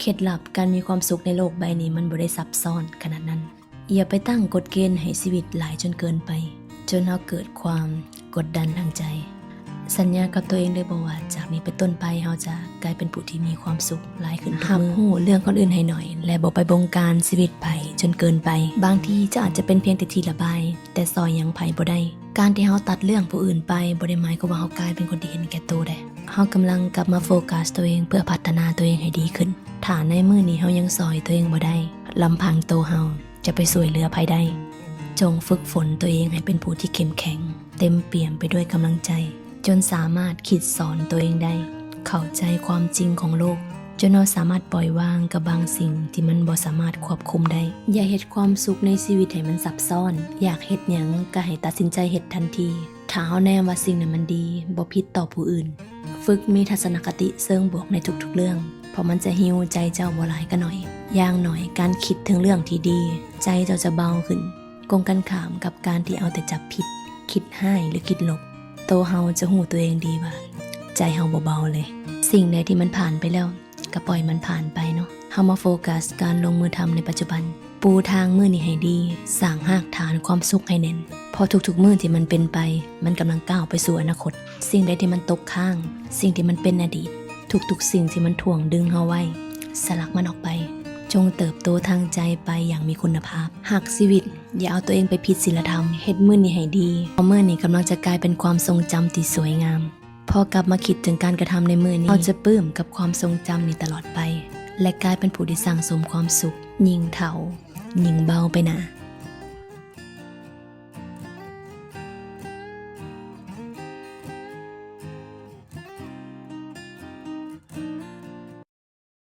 ເຄັດລັບການມີຄວາມສຸກໃນໂລກໃບນີ້ມັນບໍ່ໄດ້ຊັບຊ້ອນຂະໜາດນັ້ນ. ຢ່າໄປຕັ້ງກົດເກນໃຫ້ຊີວິດຫຼາຍຈົນເກີນໄປ, ຈົນເຮົາເກີດຄວາມກົດດັນທາງໃຈ. ສັນຍາກັບຕົວເອງໄດ້ບໍ່ວ່າ ຈາກນີ້ເປັນຕົ້ນໄປເຮົາຈະກາຍເປັນຜູ້ທີ່ມີຄວາມສຸກຫຼາຍຂຶ້ນທຸກມື້. ຮັບຮູ້ເລື່ອງຄົນອື່ນໃຫ້ໜ້ອຍ ແລະ ບໍ່ໄປບົງການຊີວິດໃຜຈົນເກີນໄປ. ບາງທີເຈົ້າອາດຈະເປັນພຽງແຕ່ທີ່ລະບາຍ, ແຕ່ຊ່ອຍຫຍັງໃຜບໍ່ໄດ້. ການທີ່ເຮົາຕັດເລື່ອງຜູ້ອື່ນໄປ ບໍ່ໄດ້ໝາຍຄວາມວ່າເຮົາກາຍເປັນຄົນທີ່ເຫັນແກ່ໂຕເດ້. ເຮົາກຳລັງກັບມາໂຟກັສຕົວເອງເພື່ອພັດທະນາຕົວເອງໃຫ້ດີຂຶ້ນ. ຖ້າໃນມື້ນີ້ເຮົາຍັງຊ່ອຍຕົວເອງບໍ່ໄດ້, ລຳພັງໂຕເຮົາຈະໄປຊ່ວຍເຫຼືອໃຜໄດ້? ຈົ່ງຝຶກຝົນຕົວເອງໃຫ້ເປັນຜູ້ທີ່ເຂັ້ມແຂງ, ເຕັມປ່ຽມໄປດ້ວຍກຳລັງໃຈ, ຈົນສາມາດຄິດສອນຕົວເອງໄດ້, ເຂົ້າໃຈຄວາມຈິງຂອງໂລກ, ຈົນເຮົາສາມາດປ່ອຍວາງກັບບາງສິ່ງທີ່ມັນບໍ່ສາມາດຄວບຄຸມໄດ້. ຢ່າເຮັດຄວາມສຸກໃນຊີວິດໃຫ້ມັນຊັບຊ້ອນ. ຢາກເຮັດຫຍັງກໍໃຫ້ຕັດສິນໃຈເຮັດທັນທີ. ຖ້າເຮົາແນມວ່າສິ່ງນັ້ນມັນດີ, ບໍ່ຜິດຕໍ່ຜູ້ອື່ນ, ຝຶກມີທັດສະນະຄະຕິເຊີງບວກໃນທຸກໆເລື່ອງ, ເພາະມັນຈະຮິວໃຈເຈົ້າບໍ່ຫຼາຍກໍໜ້ອຍ. ຢ່າງໜ້ອຍການຄິດເຖິງເລື່ອງທີ່ດີ, ໃຈເຈົ້າຈະເບົາຂຶ້ນ. ກົງກັນຂ້າມກັບການທີ່ເອົາແຕ່ຈັບຜິດ, ຄິດຮ້າຍ ຫຼື ຄິດລົບ, ໂຕເຮົາຈະຮູ້ຕົວເອງດີວ່າໃຈເຮົາບໍ່ເບົາເລີຍ. ສິ່ງໃດທີ່ມັນຜ່ານໄປແລ້ວ ກໍປ່ອຍມັນຜ່ານໄປເນາະ. ເຮົາມາໂຟກັສການລົງມືທຳໃນປັດຈຸບັນ. ປູທາງມື້ນີ້ໃຫ້ດີ, ສ້າງຮາກຖານຄວາມສຸກໃຫ້ແໜ້ນ, ເພາະທຸກໆມື້ທີ່ມັນເປັນໄປ ມັນກຳລັງກ້າວໄປສູ່ອະນາຄົດ. ສິ່ງໃດທີ່ມັນຕົກຄ້າງ, ສິ່ງທີ່ມັນເປັນອະດີດ, ທຸກໆສິ່ງທີ່ມັນຖ່ວງດຶງເຮົາໄວ້, ສະຫຼັດມັນອອກໄປ. ຈົ່ງເຕີບໂຕທາງໃຈໄປຢ່າງມີຄຸນນະພາບ. ຮັກຊີວິດ, ຢ່າເອົາຕົວເອງໄປຜິດສີລະທຳ. ເຮັດມື້ນີ້ໃຫ້ດີ, ເພາະມື້ນີ້ກຳລັງຈະກາຍເປັນຄວາມຊົງຈຳທີ່ສວຍງາມ. ພໍກັບມາຄິດເຖິງການກະທຳໃນມື້ນີ້, ເຮົາຈະປຶ້ມກັບຄວາມຊົງຈຳນີ້ຕະຫຼອດໄປ ແລະ ກາຍເປັນຜູ້ທີ່ສັ່ງສົມຄວາມສຸກ, ຍິ່ງເຖົ້າ, ຍິ່ງເບົາໄປໜ້າ.